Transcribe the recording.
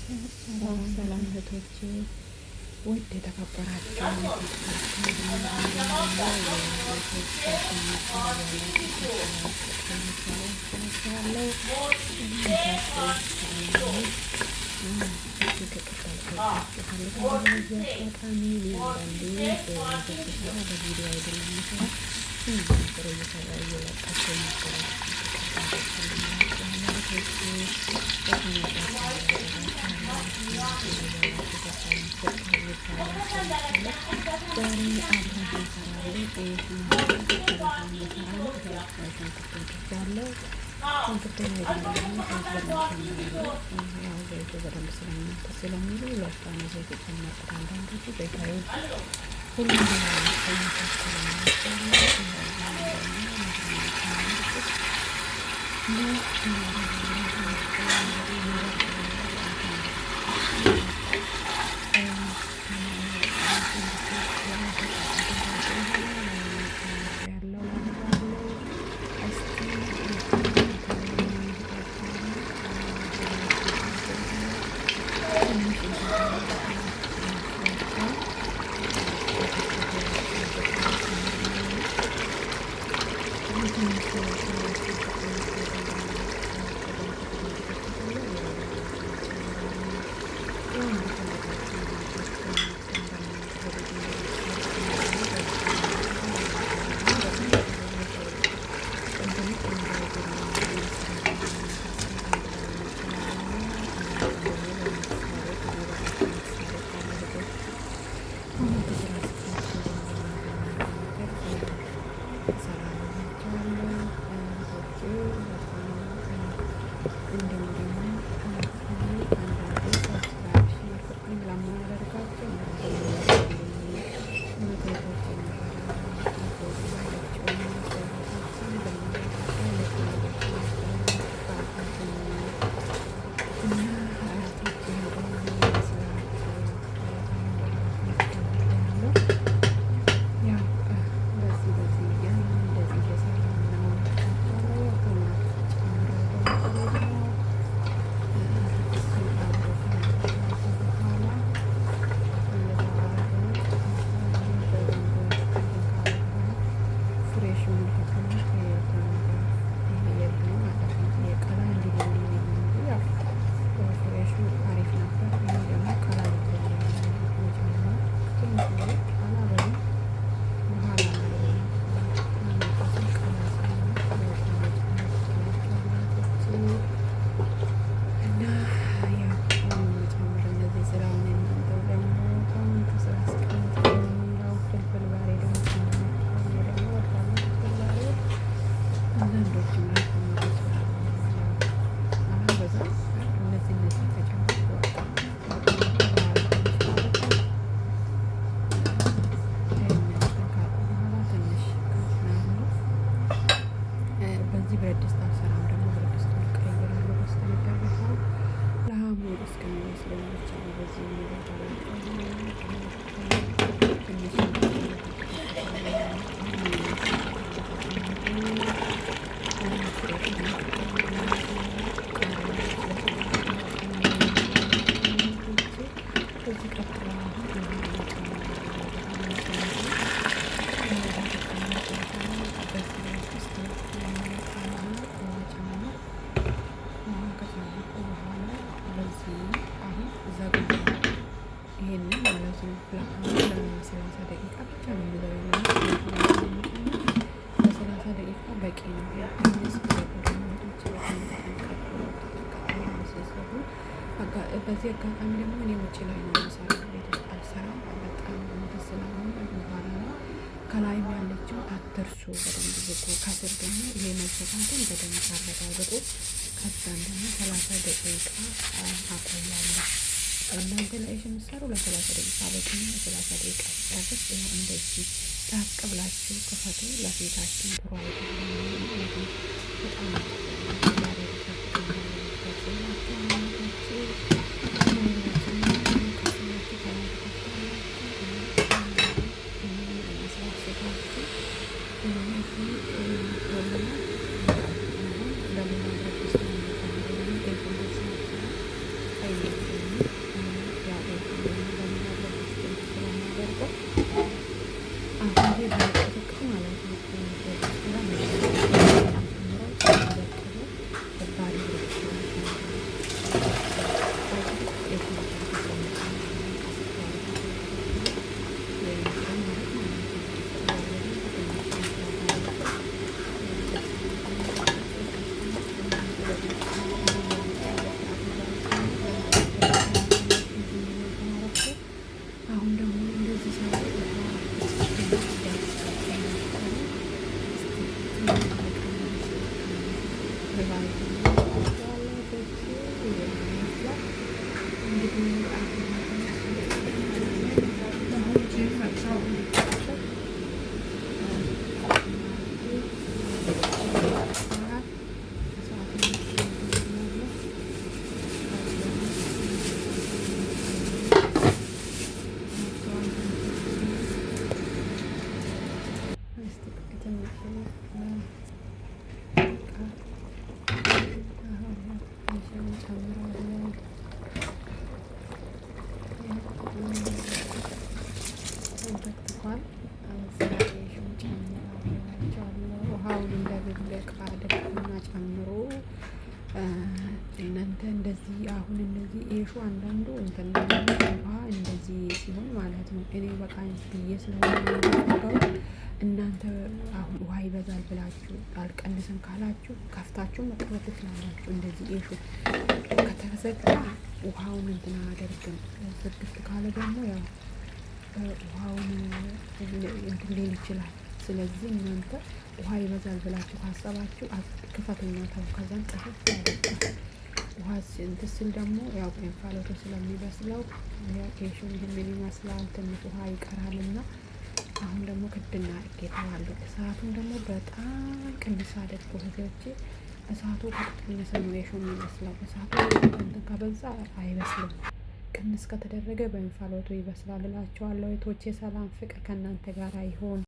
ሰላም ሰላም እህቶቼ፣ ውድ የተከበራችሁ አጋጣሚ አንዳንዴ ስሰራ በቪዲዮ አይደለም የምሰራ ነገር እየሰራ እየለቀኩ ነበረ። ዘይቱ በደንብ ስለሚሉ ለዛ ነው ዘይት የጨመርኩት። አንዳንዶቹ ዘይት አይወዱም። ሁሉም ይሄንን ማለት ነው። ለ30 ደቂቃ ብቻ ነው ለ30 ደቂቃ በቂ ነው። በዚህ አጋጣሚ ደግሞ እኔ ውጭ ላይ ነው የምሰራው፣ ቤት ውስጥ አልሰራም። በጣም እንትን ስለሆነ በኋላ ነው። ከላይም ያለችው አትርሱ፣ በደንብ ዝጉ። ከስር ደግሞ ይሄ መዘጋቱን በደንብ አረጋግጡ። ከዛም ደግሞ 30 ደቂቃ አቆያለሁ። እናንተ ለአይሽ የምትሰሩ ለ30 ደቂቃ በቂ ነው። ለ30 ደቂቃ ሲጨርስ ይኸው እንደዚህ ራቅ ብላችሁ ክፈቱ። ለፊታችን ጥሩ አይደለም ማለት ነው። በጣም ዛሬ አሁን ደግሞ እንደዚህ ተንተክትኳል። ውሃውን እንደብልቅ አድርጉና ጨምሮ እናንተ እንደዚህ አሁን እነዚህ ኤሹ አንዳንዱ እንትን ውሃ እንደዚህ ሲሆን ማለት ነው። እኔ በቃ ብዬ ስለሆነ እናንተ አሁን ውሃ ይበዛል ብላችሁ አልቀንስም ካላችሁ ከፍታችሁ መቅረት ትችላላችሁ። እንደዚህ ኤሹ ከተዘጋ ውሃውን እንትን አያደርግም። ዝግት ካለ ደግሞ ያው ውሃውን እንትን ሊል ይችላል። ስለዚህ እናንተ ውሃ ይበዛል ብላችሁ ካሰባችሁ ክፈቱና ተው። ከዛን ጥፍት ያደርጋል። ውሃ እንትን ሲል ደግሞ ያው እንፋሎቱ ስለሚበስለው ኬሹን ይህንን ይመስላል። ትንሽ ውሃ ይቀራልና አሁን ደግሞ ክድና አድርጌ ተዋለሁ። እሳቱን ደግሞ በጣም ቅንስ አድርጎ እህቶቼ፣ እሳቱ ከተቀነሰ ነው ኬሹ የሚመስለው። እሳቱ እንትን ከበዛ አይበስልም። ቅንስ ከተደረገ በእንፋሎቱ ይበስላል እላችኋለሁ። እህቶቼ ሰላም ፍቅር ከእናንተ ጋር ይሁን።